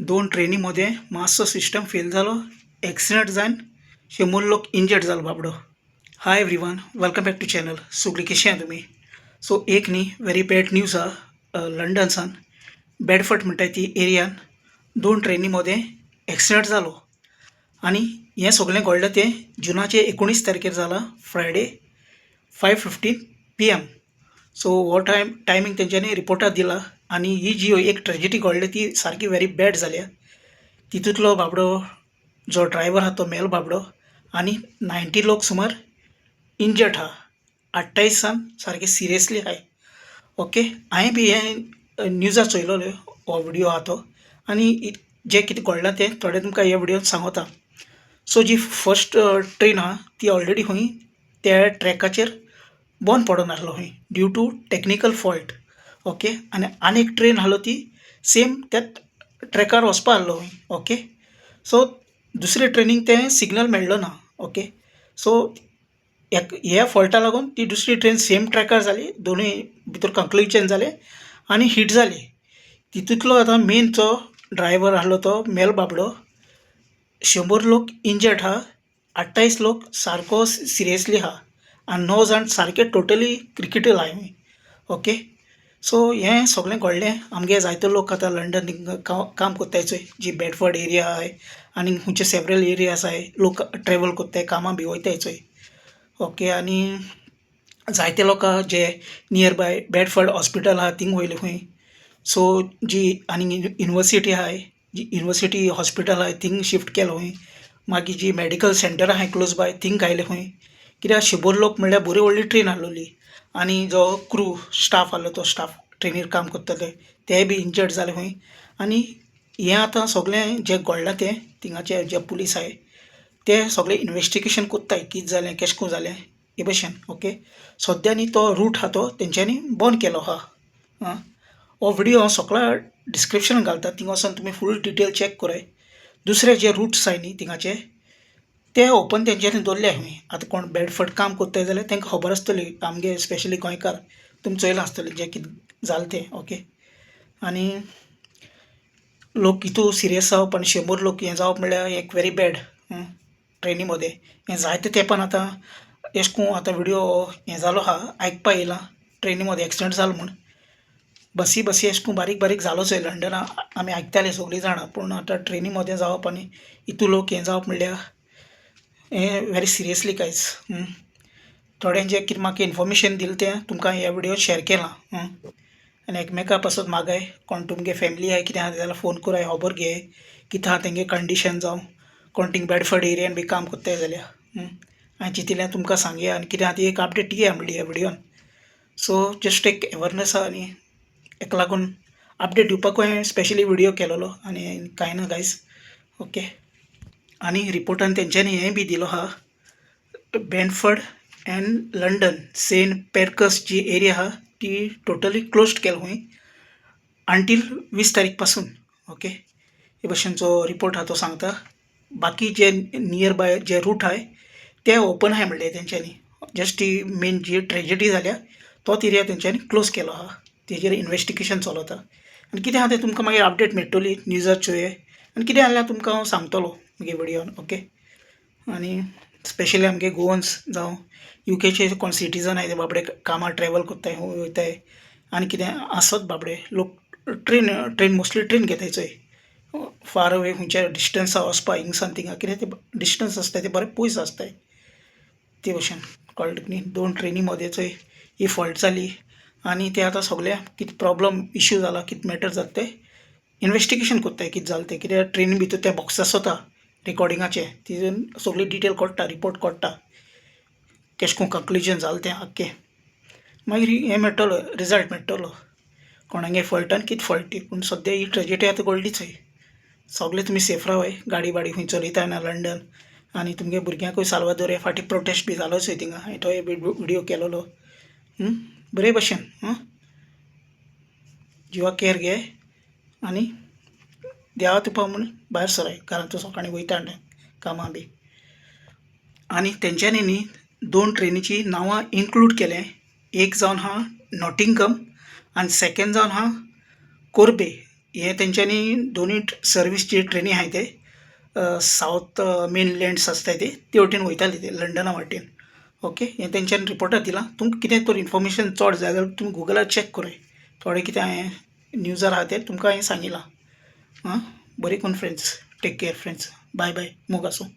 दोन ट्रेनी मदें मातसो सिस्टम फेल जालो, एक्सिडंट जावन 100 लोक इंजर्ड जालो बाबडो. Hi everyone, welcome back to channel. सगळीं कशी आहा तुमी? सो एक न्ही व्हेरी बॅड न्यूज आहा. लंडनसान बेडफर्ड म्हणटाय ती एरियान दोन ट्रेनी मदें एक्सिडंट जालो आनी हें सगळें घडलें तें जुनाचे 19 तारखेर जालां, फ्रायडे, 5:15 PM. सो हो टायमींग तेंच्यांनी रिपोर्टार दिला आनी ही जी एक ट्रेजिडी घडली ती सारकी व्हेरी बॅड जाल्या. तितूंतलो बाबडो जो ड्रायवर आहा तो मेलो बाबडो आनी 90 लोक सुमार इंजर्ड आहा, 28 जाण सारके सिरियसली आहाय. ओके, हांवें बी हें न्यूजार चोयलोलें, हो विडियो आहा तो आनी जें कितें घडलां तें थोडें तुमकां ह्या विडियोन सांगोता. सो जी फर्स्ट ट्रेन आहा ती ऑलरेडी खंय त्या ट्रॅकाचेर बंद पडोन आहलो खंय due to technical fault, okay. आनी आनी एक ट्रेन आहलो ती सेम त्या ट्रॅकार वचपा आहलो खंय. ओके, सो दुसरे ट्रेनीक तें सिग्नल मेळ्ळो ना. ओके, सो ह्या फॉल्टा लागून ती दुसरी ट्रेन सेम ट्रॅकार जाली, दोनूय भितर कंक्लुजन जालें आनी हीट जाली. तितूंतलो आतां मेन जो ड्रायवर आहलो तो मेलो बाबडो, 100 लोक इंजर्ड आहा, 28 लोक सारको सिरियसली आहा आनी णव जाण सारके टोटली क्रिटिकल आहाय. ओके, सो हें सगळें घडलें. आमगे जायते लोक आतां लंडन काम कोत्ताय चोय, जी बेडफर्ड एरिया आहाय आनी खुंयचे सेवरल एरियाज आहाय, लोक ट्रेवल कोत्ताय, कामां बी वयताय चोय. ओके, आनी जायते लोकां जे नियर बाय बेडफर्ड हॉस्पिटल आहा थिंग वयले खंय. सो जी आनी युनिवर्सिटी आहाय, जी युनिवर्सिटी हॉस्पिटल आहाय थिंग शिफ्ट केलो खंय. मागीर जी मेडिकल सेंटर आहाय क्लोज बाय थिंग घायले खंय, कित्याक 100 लोक म्हणल्यार बरी व्हडली ट्रेन आहलोली. आनी जो क्रू स्टाफ आहलो, तो स्टाफ ट्रेनीर काम करताले ते बी इंजर्ड जाले खंय. आनी हें आतां सगळें जें घडलां तें थिंगाचे जे पुलीस आहाय ते सगळे इनवेस्टिगेशन कोत्ताय, कितें जालें, केशें कोन्न जालें हे भशेन. ओके, सद्या न्ही तो रूट आहा तो तेंच्यांनी बंद केलो आहा. आं, हो विडियो हांव सगळो डिस्क्रिप्शन घालता, थिंगा वचोन तुमी फूल डिटेल चॅक कराय. दुसरे जे रुट्स आहाय न्ही थिंगाचे ते ओपन तेंच्यांनी दवरले खंय. आतां कोण बेडफर्ड काम कोत्ताय जाल्यार तांकां खबर आसतली, आमगे स्पेशली गोंयकार तुमी चोयलां आसतलें जें कितें जालें तें. ओके, आनी लोक इतू सिरियस जावप आनी 100 लोक हें जावप म्हणल्यार एक व्हेरी बॅड. ट्रेनी मदें हें जायते तेंपान आतां एशें कोन्न आतां विडियो हें जालो आहा, आयकपा येयलां ट्रेनी मदें एक्सिडंट जालो म्हूण. बसी बसी एशें कोन्न बारीक बारीक जालो चोय लंडना, आमी आयकताले सगळीं जाणां, पूण आतां ट्रेनी मदें जावप आनी इतू लोक हें जावप म्हणल्यार हें व्हेरी सिरियसली गायज. थोडें जें कितें म्हाका इनफोर्मेशन दिलें तें तुमकां ह्या विडियोन शेयर केलां. आनी एकमेका पासत मागाय, कोण तुमगे फॅमिली आहाय कितें आहा जाल्यार फोन कराय, खबर घेय कितें आहा तेंगे कंडिशन, जावं कोण थिंग बेडफर्ड एरियान बी काम कोत्ताय जाल्यार. हांवें चिंतिल्लें तुमकां सांगया आनी कितें आहा ती एक अपडेट दिया म्हणली ह्या विडियोन. सो जस्ट एक अवेरनेस आहा आनी हेका लागून अपडेट दिवपाकूय हांवें स्पेशली विडियो केलोलो आनी कांय ना गायज. ओके, आनी रिपोर्टान तेंच्यांनी हें बी दिलो आहा, बेनफर्ड एंड लंडन सेंट पेरकस जी एरिया आहा ती टोटली क्लोज्ड केल खंय अंटील 20 तारीख पासून. ओके, हे भशेनचो रिपोर्ट आहा तो सांगता. बाकी जे नियर बाय जे रूट आहाय ते ओपन आहाय म्हणलें तेंच्यांनी, जस्ट ती मेन जी ट्रेजिडी जाल्या तोच एरिया तेंच्यांनी क्लोज केलो आहा, तेजेर इनवेस्टिगेशन चलता आनी कितें आहा तें तुमकां मागीर अपडेट मेळटली न्यूजार चोय आनी कितें जाल्यार तुमकां हांव सांगतलो मागीर विडियोन. ओके, आनी स्पेशली आमगे गोवन्स जावं युकेचे कोण सिटीजन आहाय ते बाबडे कामार ट्रेवल कोत्ताय, खंय वयताय आनी कितें आसत बाबडे लोक ट्रेन ट्रेन मोस्टली ट्रेन घेताय चोय फार अवे खंयच्या डिस्टन्सा वचपा हिंगसान थिंगा, कित्याक ते डिस्टन्स आसता ते बरें पयस आसताय ते भशेन. कळ्ळें तुका न्ही? दोन ट्रेनी मदें चोय ही फॉल्ट जाली आनी ते आतां सगळें कितें प्रोब्लम इश्यू जाला, कितें मॅटर जाता तें इनवेस्टिगेशन कोत्ताय कितें जालें तें, कित्याक ट्रेनी भितर ते बॉक्स आसता रिकॉर्डिंगाचे, तितून सगळी डिटेल कळटा, रिपोर्ट कळटा केशें कोन्न कंक्लुजन जालें तें आख्खें. मागीर हें मेळटलो, रिजल्ट मेळटलो कोणागे फॉल्ट आनी कितें फॉल्ट ती. पूण सद्या ही ट्रेजिडी आतां घडली चोय. सगळे तुमी सेफ रावाय, गाडी बाडी खंय चलयता ना लंडन आनी तुमगे भुरग्यांकूय साल्वादोर. हे फाटीं प्रोटेस्ट बी जालो चोय थिंगा, हांवें तोय बी विडियो केलोलो. बरे भशेन आं जिवाक केर घे आनी देवा तुपा म्हूण भायर सराय घरांतून सकाळीं वयता कामां बी. आनी तेंच्यांनी न्ही दोन ट्रेनीची नांवां इन्क्लूड केलें, एक जावन आहा नॉटिंगम आनी सेकेंड जावन आहा कोर्बे. हें तेंच्यांनी दोनूय सर्वीस जी ट्रेनी आहाय ते सावथ मेनलँड्स आसताय ते ते वटेन वयताले ते लंडना वाटेन. ओके, हें तेंच्यांनी रिपोर्टार दिलां. तुमकां कितें तर इन्फॉर्मेशन चड जाय जाल्यार तुमी गुगलार चॅक कराय. थोडें कितें हांवें न्यूजार आहा तें तुमकां हांवें सांगिलां. आं, बरें करून friends, take care friends, bye bye, मोग आसूं.